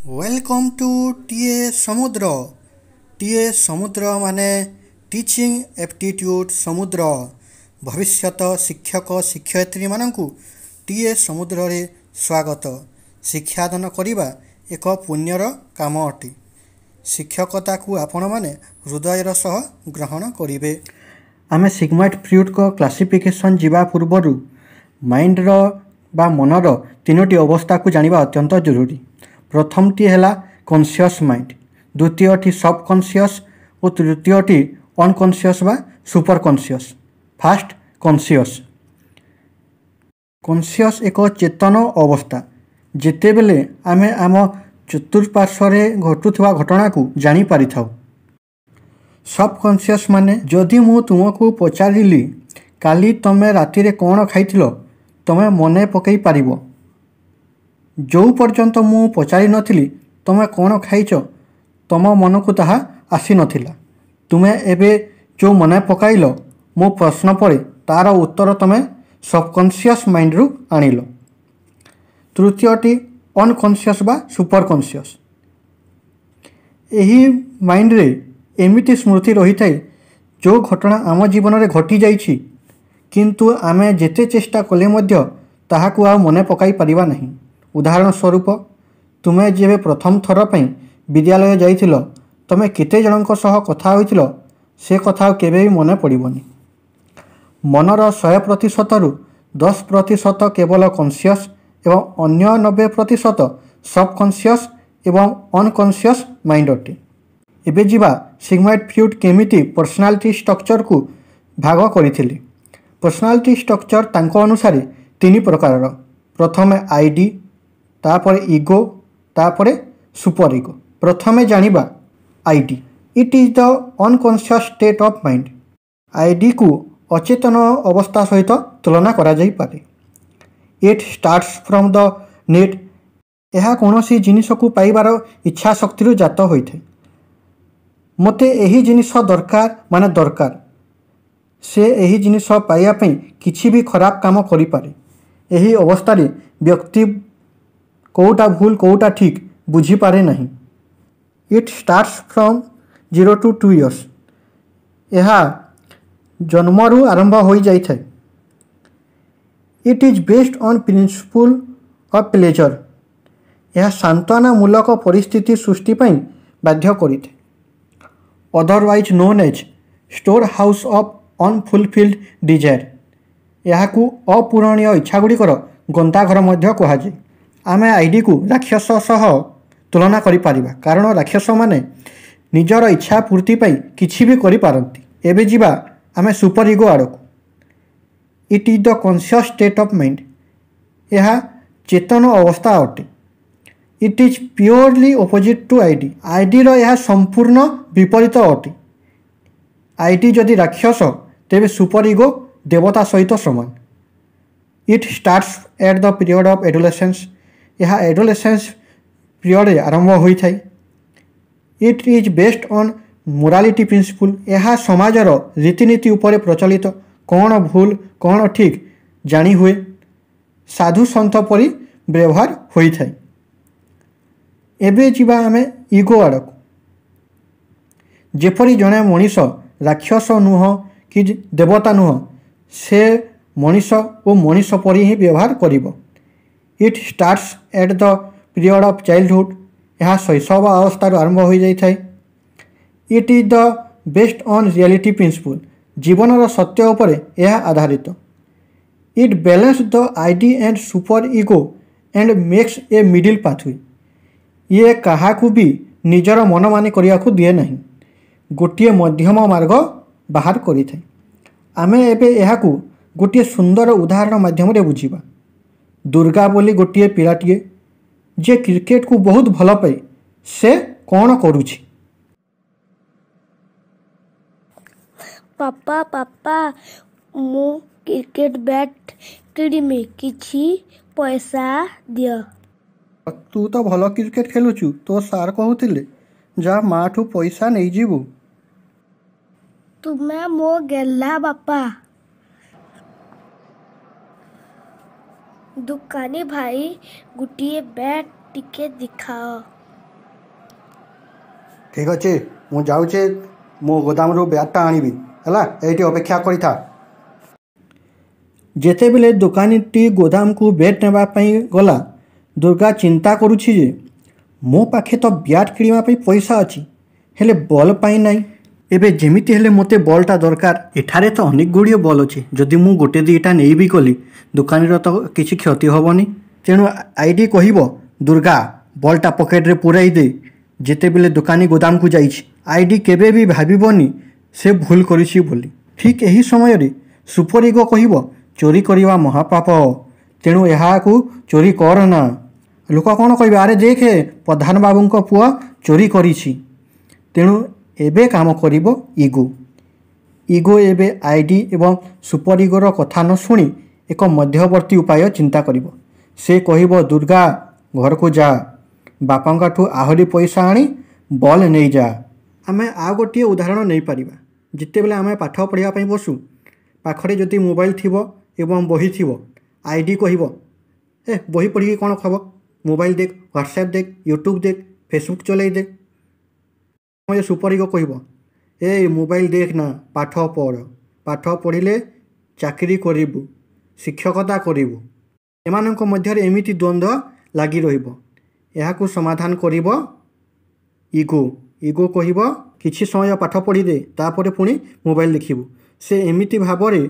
Welcome to ଟିଏ ସମୁଦ୍ର। ଟିଏ ସମୁଦ୍ର ମାନେ ଟିଚିଂ ଏପ୍ଟିଟ୍ୟୁଡ଼୍ ସମୁଦ୍ର। ଭବିଷ୍ୟତ ଶିକ୍ଷକ ଶିକ୍ଷୟିତ୍ରୀମାନଙ୍କୁ ଟିଏ ସମୁଦ୍ରରେ ସ୍ୱାଗତ। ଶିକ୍ଷାଦାନ କରିବା ଏକ ପୁଣ୍ୟର କାମ ଅଟେ। ଶିକ୍ଷକତାକୁ ଆପଣମାନେ ହୃଦୟର ସହ ଗ୍ରହଣ କରିବେ। ଆମେ ସିଗମଣ୍ଡ ଫ୍ରଏଡ଼ଙ୍କ କ୍ଲାସିଫିକେସନ୍ ଯିବା ପୂର୍ବରୁ ମାଇଣ୍ଡର ବା ମନର ତିନୋଟି ଅବସ୍ଥାକୁ ଜାଣିବା ଅତ୍ୟନ୍ତ ଜରୁରୀ। ପ୍ରଥମଟି ହେଲା କନସିୟସ୍ ମାଇଣ୍ଡ, ଦ୍ୱିତୀୟଟି ସବ୍ କନସିୟସ୍ ଓ ତୃତୀୟଟି ଅନକନସିୟସ୍ ବା super conscious. First, conscious. Conscious ଏକ ଚେତନ ଅବସ୍ଥା, ଯେତେବେଳେ ଆମେ ଆମ ଚତୁଃପାର୍ଶ୍ୱରେ ଘଟୁଥିବା ଘଟଣାକୁ ଜାଣିପାରିଥାଉ। ସବ୍ କନସିୟସ୍ ମାନେ ଯଦି ମୁଁ ତୁମକୁ ପଚାରିଲି କାଲି ତୁମେ ରାତିରେ କ'ଣ ଖାଇଥିଲ, ତୁମେ ମନେ ପକାଇ ପାରିବ। ଯେଉଁ ପର୍ଯ୍ୟନ୍ତ ମୁଁ ପଚାରିନଥିଲି ତୁମେ କ'ଣ ଖାଇଛ, ତୁମ ମନକୁ ତାହା ଆସିନଥିଲା। ତୁମେ ଏବେ ଯେଉଁ ମନେ ପକାଇଲ ମୋ ପ୍ରଶ୍ନ ପରେ, ତା'ର ଉତ୍ତର ତୁମେ ସବକନସିୟସ୍ ମାଇଣ୍ଡରୁ ଆଣିଲ। ତୃତୀୟଟି ଅନକନସିୟସ୍ ବା ସୁପର କନସିୟସ୍। ଏହି ମାଇଣ୍ଡରେ ଏମିତି ସ୍ମୃତି ରହିଥାଏ, ଯେଉଁ ଘଟଣା ଆମ ଜୀବନରେ ଘଟିଯାଇଛି, କିନ୍ତୁ ଆମେ ଯେତେ ଚେଷ୍ଟା କଲେ ମଧ୍ୟ ତାହାକୁ ଆଉ ମନେ ପକାଇ ପାରିବା ନାହିଁ। ଉଦାହରଣ ସ୍ୱରୂପ, ତୁମେ ଯେବେ ପ୍ରଥମ ଥର ପାଇଁ ବିଦ୍ୟାଳୟ ଯାଇଥିଲ, ତୁମେ କେତେ ଜଣଙ୍କ ସହ କଥା ହୋଇଥିଲ, ସେ କଥା ଆଉ କେବେ ବି ମନେ ପଡ଼ିବନି। ମନର 100 ପ୍ରତିଶତରୁ 10% କେବଳ କନସିୟସ୍ ଏବଂ ଅନ୍ୟ 90% ସବକନସିୟସ୍ ଏବଂ ଅନକନସିୟସ୍ ମାଇଣ୍ଡ ଅଟେ। ଏବେ ଯିବା ସିଗମଣ୍ଡ ଫ୍ରଏଡ଼ କେମିତି ପର୍ସନାଲିଟି ଷ୍ଟ୍ରକ୍ଚରକୁ ଭାଗ କରିଥିଲେ। ପର୍ସନାଲିଟି ଷ୍ଟ୍ରକ୍ଚର ତାଙ୍କ ଅନୁସାରେ ତିନି ପ୍ରକାରର। ପ୍ରଥମେ ଆଇଡି, ତାପରେ ଇଗୋ, ତାପରେ ସୁପର ଇଗୋ। ପ୍ରଥମେ ଜାଣିବା ID. It is the unconscious state of mind. ଆଇଡିକୁ ଅଚେତନ ଅବସ୍ଥା ସହିତ ତୁଳନା କରାଯାଇପାରେ। It starts from the need. ଏହା କୌଣସି ଜିନିଷକୁ ପାଇବାର ଇଚ୍ଛା ଶକ୍ତିରୁ ଜାତ ହୋଇଥାଏ। ମୋତେ ଏହି ଜିନିଷ ଦରକାର ମାନେ ଦରକାର। ସେ ଏହି ଜିନିଷ ପାଇବା ପାଇଁ କିଛି ବି ଖରାପ କାମ କରିପାରେ। ଏହି ଅବସ୍ଥାରେ ବ୍ୟକ୍ତି କେଉଁଟା ଭୁଲ, କେଉଁଟା ଠିକ୍ ବୁଝିପାରେ ନାହିଁ। It starts from 0 to 2 years. ଏହା ଜନ୍ମରୁ ଆରମ୍ଭ ହୋଇଯାଇଥାଏ। It is based on principle of pleasure. ଏହା ସାନ୍ତ୍ୱନାମୂଳକ ପରିସ୍ଥିତି ସୃଷ୍ଟି ପାଇଁ ବାଧ୍ୟ କରିଥାଏ। Otherwise known as store house of unfulfilled desire. ଏହାକୁ ଅପୂରଣୀୟ ଇଚ୍ଛାଗୁଡ଼ିକର ଗନ୍ତାଘର ମଧ୍ୟ କୁହାଯାଏ। ଆମେ ଆଇଡ଼ିକୁ ରାକ୍ଷସ ସହ ତୁଳନା କରିପାରିବା, କାରଣ ରାକ୍ଷସମାନେ ନିଜର ଇଚ୍ଛା ପୂର୍ତ୍ତି ପାଇଁ କିଛି ବି କରିପାରନ୍ତି। ଏବେ ଯିବା ଆମେ ସୁପର ଇଗୋ ଆଡ଼କୁ। It is the conscious state of mind. ଏହା ଚେତନ ଅବସ୍ଥା ଅଟେ। It is purely opposite to ID. ଆଇଡ଼ିର ଏହା ସମ୍ପୂର୍ଣ୍ଣ ବିପରୀତ ଅଟେ। ଆଇଡି ଯଦି ରାକ୍ଷସ, ତେବେ ସୁପର ଇଗୋ ଦେବତା ସହିତ ସମାନ। It starts at the period of adolescence. ଏହା ଏଡୋଲେସେନ୍ସ ପିରିୟଡ଼ରେ ଆରମ୍ଭ ହୋଇଥାଏ। It is based on morality principle. ଏହା ସମାଜର ରୀତିନୀତି ଉପରେ ପ୍ରଚଳିତ। କ'ଣ ଭୁଲ, କ'ଣ ଠିକ୍ ଜାଣି ହୁଏ। ସାଧୁ ସନ୍ଥ ପରି ବ୍ୟବହାର ହୋଇଥାଏ। ଏବେ ଯିବା ଆମେ ଇଗୋ ଆଡ଼କୁ। ଯେପରି ଜଣେ ମଣିଷ ରାକ୍ଷସ ନୁହଁ କି ଦେବତା ନୁହଁ, ସେ ମଣିଷ ଓ ମଣିଷ ପରି ହିଁ ବ୍ୟବହାର କରିବ। It starts at the period of childhood. ଏହା ଶୈଶବ ଅବସ୍ଥାରୁ ଆରମ୍ଭ ହୋଇଯାଇଥାଏ। It is the based on reality principle. ଜୀବନର ସତ୍ୟ ଉପରେ ଏହା ଆଧାରିତ। It balance the ID and super ego and makes a middle pathway. ଇଏ କାହାକୁ ବି ନିଜର ମନମାନି କରିବାକୁ ଦିଏ ନାହିଁ, ଗୋଟିଏ ମଧ୍ୟମ ମାର୍ଗ ବାହାର କରିଥାଏ। ଆମେ ଏବେ ଏହାକୁ ଗୋଟିଏ ସୁନ୍ଦର ଉଦାହରଣ ମାଧ୍ୟମରେ ବୁଝିବା। ଦୁର୍ଗା ବୋଲି ଗୋଟିଏ ପିଲାଟିଏ, ଯିଏ କ୍ରିକେଟକୁ ବହୁତ ଭଲ ପାଏ, ସେ କ'ଣ କରୁଛି? ପାପା, ପାପା, ମୁଁ କ୍ରିକେଟ ବ୍ୟାଟ୍ କିଣିବି, କିଛି ପଇସା ଦିଅ। ତୁ ତ ଭଲ କ୍ରିକେଟ ଖେଳୁଛୁ, ତୋ ସାର୍ କହୁଥିଲେ। ଯା, ମାଆଠୁ ପଇସା ନେଇଯିବୁ। ତୁମେ ମୋ ଗେହ୍ଲା ବାପା। ଦୋକାନୀ ଭାଇ, ଗୋଟିଏ ବ୍ୟାଟ୍ ଟିକେ ଦେଖାଅ। ଠିକ୍ ଅଛି, ମୁଁ ଯାଉଛି, ମୋ ଗୋଦାମରୁ ବ୍ୟାଟ୍ଟା ଆଣିବି, ହେଲା, ଏଇଠି ଅପେକ୍ଷା କରିଥା। ଯେତେବେଳେ ଦୋକାନୀଟି ଗୋଦାମକୁ ବ୍ୟାଟ୍ ନେବା ପାଇଁ ଗଲା, ଦୁର୍ଗା ଚିନ୍ତା କରୁଛି ଯେ ମୋ ପାଖେ ତ ବ୍ୟାଟ୍ କିଣିବା ପାଇଁ ପଇସା ଅଛି, ହେଲେ ବଲ୍ ପାଇଁ ନାହିଁ। ଏବେ ଯେମିତି ହେଲେ ମୋତେ ବଲ୍ଟା ଦରକାର। ଏଠାରେ ତ ଅନେକ ଗୁଡ଼ିଏ ବଲ୍ ଅଛି, ଯଦି ମୁଁ ଗୋଟେ ଦୁଇଟା ନେଇ ବି ଗଲି ଦୋକାନୀର ତ କିଛି କ୍ଷତି ହେବନି। ତେଣୁ I D କହିବ, ଦୁର୍ଗା, ବଲ୍ଟା ପକେଟରେ ପୂରାଇ ଦେ ଯେତେବେଳେ ଦୋକାନୀ ଗୋଦାମକୁ ଯାଇଛି। I D କେବେ ବି ଭାବିବନି ସେ ଭୁଲ କରିଛି ବୋଲି। ଠିକ୍ ଏହି ସମୟରେ ସୁପର ଇଗୋ କହିବ, ଚୋରି କରିବା ମହାପାପ, ତେଣୁ ଏହାକୁ ଚୋରି କର ନା। ଲୋକ କ'ଣ କହିବେ? ଆରେ ଦେଖେ, ପ୍ରଧାନ ବାବୁଙ୍କ ପୁଅ ଚୋରି କରିଛି। ତେଣୁ ଏବେ କାମ କରିବ ଇଗୋ। ଇଗୋ ଏବେ I D ଏବଂ ସୁପର ଇଗୋର କଥା ନ ଶୁଣି ଏକ ମଧ୍ୟବର୍ତ୍ତୀ ଉପାୟ ଚିନ୍ତା କରିବ। ସେ କହିବ, ଦୁର୍ଗା, ଘରକୁ ଯା, ବାପାଙ୍କଠୁ ଆହୁରି ପଇସା ଆଣି ବଲ୍ ନେଇଯା। ଆମେ ଆଉ ଗୋଟିଏ ଉଦାହରଣ ନେଇପାରିବା। ଯେତେବେଳେ ଆମେ ପାଠ ପଢ଼ିବା ପାଇଁ ବସୁ, ପାଖରେ ଯଦି ମୋବାଇଲ ଥିବ ଏବଂ ବହି ଥିବ, I D କହିବ, ଏ ବହି ପଢ଼ିକି କ'ଣ ହେବ, ମୋବାଇଲ ଦେଖ, ହ୍ୱାଟ୍ସଆପ୍ ଦେଖ, ୟୁଟ୍ୟୁବ୍ ଦେଖ, ଫେସବୁକ୍ ଚଲେଇ ଦେଖ। ସୁପର ଇଗୋ କହିବ, ଏ ମୋବାଇଲ ଦେଖ ନା, ପାଠ ପଢ଼, ପାଠ ପଢ଼ିଲେ ଚାକିରି କରିବୁ, ଶିକ୍ଷକତା କରିବୁ। ଏମାନଙ୍କ ମଧ୍ୟରେ ଏମିତି ଦ୍ୱନ୍ଦ୍ୱ ଲାଗି ରହିବ। ଏହାକୁ ସମାଧାନ କରିବ ଇଗୋ। ଇଗୋ କହିବ, କିଛି ସମୟ ପାଠ ପଢ଼ିଦେ, ତାପରେ ପୁଣି ମୋବାଇଲ ଦେଖିବୁ। ସେ ଏମିତି ଭାବରେ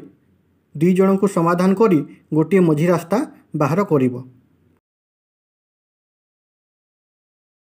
ଦୁଇ ଜଣଙ୍କୁ ସମାଧାନ କରି ଗୋଟିଏ ମଝି ରାସ୍ତା ବାହାର କରିବ।